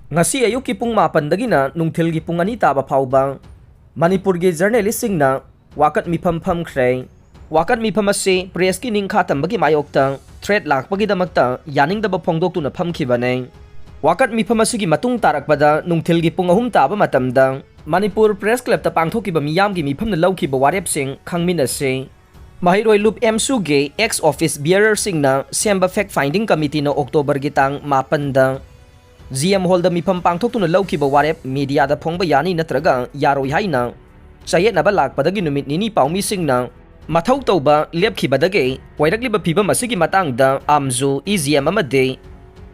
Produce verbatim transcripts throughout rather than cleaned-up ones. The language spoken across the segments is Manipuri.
ꯉꯁꯤ ꯑꯌꯨꯛꯀꯤ ꯄꯨꯡ ꯃꯥꯄꯟꯗꯒꯤꯅ ꯅꯨꯡꯊꯤꯜꯒꯤ ꯄꯨꯡ ꯑꯅꯤ ꯇꯥꯕ ꯐꯥꯎꯕ ꯃꯅꯤꯄꯨꯔꯒꯤ ꯖꯔꯅꯦꯂꯤꯁꯁꯤꯡꯅ ꯋꯥꯀꯠ ꯃꯤꯐꯝ ꯐꯝꯈ꯭ꯔꯦ꯫ ꯋꯥꯀꯠ ꯃꯤꯐꯝ ꯑꯁꯤ ꯄ꯭ꯔꯦꯁꯀꯤ ꯅꯤꯡꯈꯥ ꯇꯝꯕꯒꯤ ꯃꯥꯌꯣꯛꯇ ꯊ꯭ꯔꯦꯠ ꯂꯥꯛꯄꯒꯤꯗꯃꯛꯇ ꯌꯥꯅꯤꯡꯗꯕ ꯐꯣꯡꯗꯣꯛꯇꯨꯅ ꯐꯝꯈꯤꯕꯅꯦ꯫ ꯋꯥꯀꯠ ꯃꯤꯐꯝ ꯑꯁꯤꯒꯤ ꯃꯇꯨꯡ ꯇꯥꯔꯛꯄꯗ ꯅꯨꯡꯊꯤꯜꯒꯤ ꯄꯨꯡ ꯑꯍꯨꯝ ꯇꯥꯕ ꯃꯇꯝꯗ ꯃꯅꯤꯄꯨꯔ ꯄ꯭ꯔꯦꯁ ꯀ꯭ꯂꯕꯇ ꯄꯥꯡꯊꯣꯛꯈꯤꯕ ꯃꯤꯌꯥꯝꯒꯤ ꯃꯤꯐꯝꯅ ꯂꯧꯈꯤꯕ ꯋꯥꯔꯦꯞꯁꯤꯡ ꯈꯪꯃꯤꯟꯅꯁꯤ꯫ ꯃꯍꯩꯔꯣꯏ ꯂꯨꯞ ꯑꯦꯝꯁꯨꯒꯤ ꯑꯦꯛꯁ ꯑꯣꯐꯤꯁ ꯕꯤꯌꯔꯔꯁꯤꯡꯅ ꯁꯦꯝꯕ ꯐꯦꯛ ꯐꯥꯏꯟꯗꯤꯡ ꯀꯃꯤꯇꯤꯅ ꯑꯣꯛꯇꯣꯕꯔꯒꯤ ꯇꯥꯡ ꯃꯥꯄꯟꯗ ꯖꯤ ꯑꯦꯝ ꯍꯣꯜꯗ ꯃꯤꯐꯝ ꯄꯥꯡꯊꯣꯛꯇꯨꯅ ꯂꯧꯈꯤꯕ ꯋꯥꯔꯦꯞ ꯃꯤꯗꯤꯌꯥꯗ ꯐꯣꯡꯕ ꯌꯥꯅꯤ ꯅꯠꯇ꯭ꯔꯒ ꯌꯥꯔꯣꯏ ꯍꯥꯏꯅ ꯆꯌꯦꯠꯅꯕ ꯂꯥꯛꯄꯗꯒꯤ ꯅꯨꯃꯤꯠ ꯅꯤꯅꯤ ꯄꯥꯎꯃꯤꯁꯤꯡꯅ ꯃꯊꯧ ꯇꯧꯕ ꯂꯦꯞꯈꯤꯕꯗꯒꯤ ꯑꯣꯏꯔꯛꯂꯤꯕ ꯐꯤꯕꯝ ꯑꯁꯤꯒꯤ ꯃꯇꯥꯡꯗ ꯑꯥꯝꯖꯨ, ꯏ ꯖꯤ ꯑꯦꯝ ꯑꯃꯗꯤ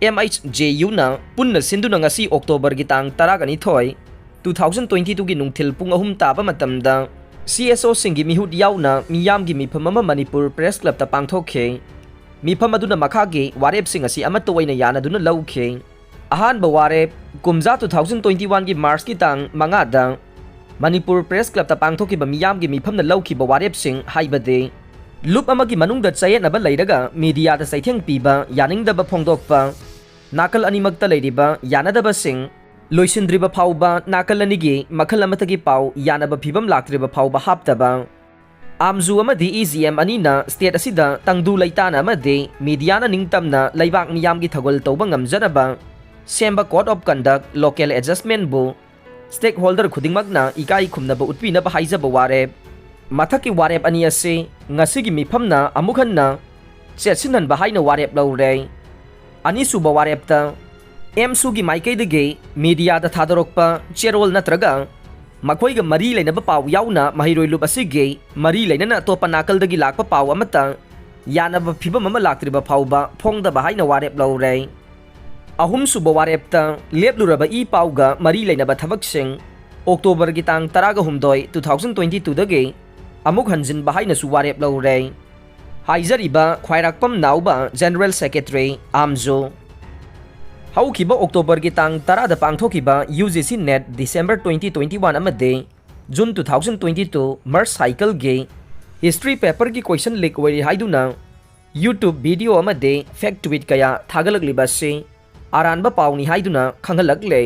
ꯑꯦꯝ ꯑꯩꯆ ꯖꯦ ꯌꯨꯅ ꯄꯨꯟꯅ ꯁꯤꯟꯗꯨꯅ ꯉꯁꯤ ꯑꯣꯛꯇꯣꯕꯔꯒꯤ ꯇꯥꯡ ꯇꯔꯥꯒ ꯅꯤꯊꯣꯏ, two thousand twenty twoꯒꯤ ꯅꯨꯡꯊꯤꯜ ꯄꯨꯡ ꯑꯍꯨꯝ ꯇꯥꯕ ꯃꯇꯝꯗ ꯁꯤ ꯑꯦꯁ ꯑꯣꯁꯤꯡꯒꯤ ꯃꯤꯍꯨꯠ ꯌꯥꯎꯅ ꯃꯤꯌꯥꯝꯒꯤ ꯃꯤꯐꯝ ꯑꯃ ꯃꯅꯤꯄꯨꯔ ꯄ꯭ꯔꯦꯁ ꯀ꯭ꯂꯕꯇ ꯄꯥꯡꯊꯣꯛꯈꯤ꯫ ꯃꯤꯐꯝ ꯑꯗꯨꯅ ꯃꯈꯥꯒꯤ ꯋꯥꯔꯦꯞꯁꯤꯡ ꯑꯁꯤ ꯑꯃꯠꯇ ꯑꯣꯏꯅ ꯌꯥꯅꯗꯨꯅ ꯂꯧꯈꯤ꯫ ꯑꯍꯥꯟꯕ ꯋꯥꯔꯦꯞ, ꯀꯨꯝꯖꯥ two thousand twenty oneꯒꯤ ꯃꯥꯔꯆꯀꯤ ꯇꯥꯡ ꯃꯉꯥꯗ ꯃꯅꯤꯄꯨꯔ ꯄ꯭ꯔꯦꯁ ꯀ꯭ꯂꯕꯇ ꯄꯥꯡꯊꯣꯛꯈꯤꯕ ꯃꯤꯌꯥꯝꯒꯤ ꯃꯤꯐꯝꯅ ꯂꯧꯈꯤꯕ ꯋꯥꯔꯦꯞꯁꯤꯡ ꯍꯥꯏꯕꯗꯤ, ꯂꯨꯞ ꯑꯃꯒꯤ ꯃꯅꯨꯡꯗ ꯆꯌꯦꯠꯅꯕ ꯂꯩꯔꯒ ꯃꯤꯗꯤꯌꯥꯗ ꯆꯩꯊꯦꯡ ꯄꯤꯕ, ꯌꯥꯅꯤꯡꯗꯕ ꯐꯣꯡꯗꯣꯛꯄ, ꯅꯥꯀꯜ ꯑꯅꯤꯃꯛꯇ ꯂꯩꯔꯤꯕ ꯌꯥꯅꯗꯕꯁꯤꯡ ꯂꯣꯏꯁꯤꯟꯗ꯭ꯔꯤꯕ ꯐꯥꯎꯕ, ꯅꯥꯀꯜ ꯑꯅꯤꯒꯤ ꯃꯈꯜ ꯑꯃꯠꯇꯒꯤ ꯄꯥꯎ ꯌꯥꯅꯕ ꯐꯤꯕꯝ ꯂꯥꯛꯇ꯭ꯔꯤꯕ ꯐꯥꯎꯕ ꯍꯥꯞꯇꯕ, ꯑꯥꯝꯖꯨ ꯑꯃꯗꯤ ꯏ ꯖꯤ ꯑꯦꯝ ꯑꯅꯤꯅ ꯁ꯭ꯇꯦꯠ ꯑꯁꯤꯗ ꯇꯪꯗꯨ ꯂꯩꯇꯥꯅ ꯑꯃꯗꯤ ꯃꯤꯗꯤꯌꯥꯅ ꯅꯤꯡꯇꯝꯅ ꯂꯩꯕꯥꯛ ꯃꯤꯌꯥꯝꯒꯤ ꯊꯧꯒꯜ ꯇꯧꯕ ꯉꯝꯖꯅꯕ ꯁꯦꯝꯕ code of conduct, local adjustmentꯕꯨ stakeholder ꯈꯨꯗꯤꯡꯃꯛꯅ ꯏꯀꯥꯏ ꯈꯨꯝꯅꯕ ꯎꯠꯄꯤꯅꯕ ꯍꯥꯏꯖꯕ ꯋꯥꯔꯦꯞ꯫ ꯃꯊꯛꯀꯤ ꯋꯥꯔꯦꯞ ꯑꯅꯤ ꯑꯁꯤ ꯉꯁꯤꯒꯤ ꯃꯤꯐꯝꯅ ꯑꯃꯨꯛ ꯍꯟꯅ ꯆꯦꯠꯁꯤꯟꯍꯟꯕ ꯍꯥꯏꯅ ꯋꯥꯔꯦꯞ ꯂꯧꯔꯦ꯫ ꯑꯅꯤꯁꯨꯕ ꯋꯥꯔꯦꯞꯇ ꯑꯦꯝꯁꯨꯒꯤ ꯃꯥꯏꯀꯩꯗꯒꯤ ꯃꯤꯗꯤꯌꯥꯗ ꯊꯥꯗꯣꯔꯛꯄ ꯆꯦꯔꯣꯜ ꯅꯠꯇ꯭ꯔꯒ ꯃꯈꯣꯏꯒ ꯃꯔꯤ ꯂꯩꯅꯕ ꯄꯥꯎ ꯌꯥꯎꯅ ꯃꯍꯩꯔꯣꯏ ꯂꯨꯞ ꯑꯁꯤꯒꯤ ꯃꯔꯤ ꯂꯩꯅꯅ ꯑꯇꯣꯞꯄ ꯅꯥꯀꯜꯗꯒꯤ ꯂꯥꯛꯄ ꯄꯥꯎ ꯑꯃꯠꯇ ꯌꯥꯅꯕ ꯐꯤꯕꯝ ꯑꯃ ꯂꯥꯛꯇ꯭ꯔꯤꯕ ꯐꯥꯎꯕ ꯐꯣꯡꯗꯕ ꯍꯥꯏꯅ ꯋꯥꯔꯦꯞ ꯂꯧꯔꯦ꯫ ꯑꯍꯨꯝꯁꯨꯕ ꯋꯥꯔꯦꯞꯇ ꯂꯦꯞꯂꯨꯔꯕ ꯏ ꯄꯥꯎꯒ ꯃꯔꯤ ꯂꯩꯅꯕ ꯊꯕꯛꯁꯤꯡ ꯑꯣꯛꯇꯣꯕꯔꯒꯤ ꯇꯥꯡ ꯇꯔꯥꯒ ꯍꯨꯝꯗꯣꯏ, two thousand twenty twoꯗꯒꯤ ꯑꯃꯨꯛ ꯍꯟꯖꯤꯟꯕ ꯍꯥꯏꯅꯁꯨ ꯋꯥꯔꯦꯞ ꯂꯧꯔꯦ꯫ ꯍꯥꯏꯖꯔꯤꯕ ꯈ꯭ꯋꯥꯏꯔꯥꯛꯄꯝ ꯅꯥꯎꯕ, ꯖꯦꯅꯔꯦꯜ ꯁꯦꯀ꯭ꯔꯦꯇꯔꯤ, ꯑꯥꯝꯖꯨ꯫ ꯍꯧꯈꯤꯕ ꯑꯣꯛꯇꯣꯕꯔꯒꯤ ꯇꯥꯡ ꯇꯔꯥꯗ ꯄꯥꯡꯊꯣꯛꯈꯤꯕ U G C NET December twenty twenty one ꯑꯃꯗꯤ June two thousand twenty two March cycleꯒꯤ history paperꯒꯤ question leak ꯑꯣꯏꯔꯤ ꯍꯥꯏꯗꯨꯅ YouTube video ꯑꯃꯗꯤ fake tweet ꯀꯌꯥ ꯊꯥꯒꯠꯂꯛꯂꯤꯕ ꯑꯁꯤ ꯑꯔꯥꯟꯕ ꯄꯥꯎꯅꯤ ꯍꯥꯏꯗꯨꯅ ꯈꯪꯍꯜꯂꯛꯂꯦ꯫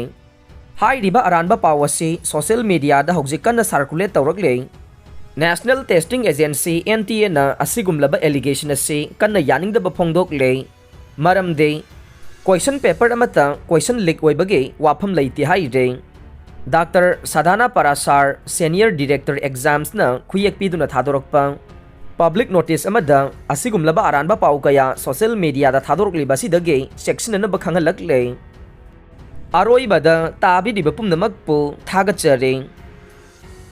ꯍꯥꯏꯔꯤꯕ ꯑꯔꯥꯟꯕ ꯄꯥꯎ ꯑꯁꯤ ꯁꯣꯁꯤꯌꯦꯜ ꯃꯤꯗꯤꯌꯥꯗ ꯍꯧꯖꯤꯛ ꯀꯟꯅ ꯁꯥꯔꯀꯨꯂꯦꯠ ꯇꯧꯔꯛꯂꯦ꯫ National testing agency, N T ꯑꯦꯅ ꯑꯁꯤꯒꯨꯝꯂꯕ ꯑꯦꯂꯤꯒꯦꯁꯟ ꯑꯁꯤ ꯀꯟꯅ ꯌꯥꯅꯤꯡꯗꯕ ꯐꯣꯡꯗꯣꯛꯂꯦ꯫ ꯃꯔꯝꯗꯤ ꯀꯣꯏꯁꯟ ꯄꯦꯄꯔ ꯑꯃꯠꯇ ꯀꯣꯏꯁꯟ ꯂꯤꯛ ꯑꯣꯏꯕꯒꯤ ꯋꯥꯐꯝ ꯂꯩꯇꯦ ꯍꯥꯏꯔꯦ꯫ ꯗꯥꯛꯇꯔ ꯁꯥꯗꯥꯅꯥ ꯄꯥꯔꯥꯁꯥꯔ, ꯁꯦꯅꯤꯌꯔ ꯗꯤꯔꯦꯛꯇꯔ ꯑꯦꯛꯖꯥꯝꯁꯅ ꯈꯨꯌꯦꯛ ꯄꯤꯗꯨꯅ ꯊꯥꯗꯣꯔꯛꯄ ꯄꯕ꯭ꯂꯤꯛ ꯅꯣꯇꯤꯁ ꯑꯃꯗ ꯑꯁꯤꯒꯨꯝꯂꯕ ꯑꯔꯥꯟꯕ ꯄꯥꯎ ꯀꯌꯥ ꯁꯣꯁꯤꯌꯦꯜ ꯃꯤꯗꯤꯌꯥꯗ ꯊꯥꯗꯣꯔꯛꯂꯤꯕ ꯑꯁꯤꯗꯒꯤ ꯆꯦꯛꯁꯤꯟꯅꯅꯕ ꯈꯪꯍꯜꯂꯛꯂꯦ꯫ ꯑꯔꯣꯏꯕꯗ ꯇꯥꯕꯤꯔꯤꯕ ꯄꯨꯝꯅꯃꯛꯄꯨ ꯊꯥꯒꯠꯆꯔꯤ꯫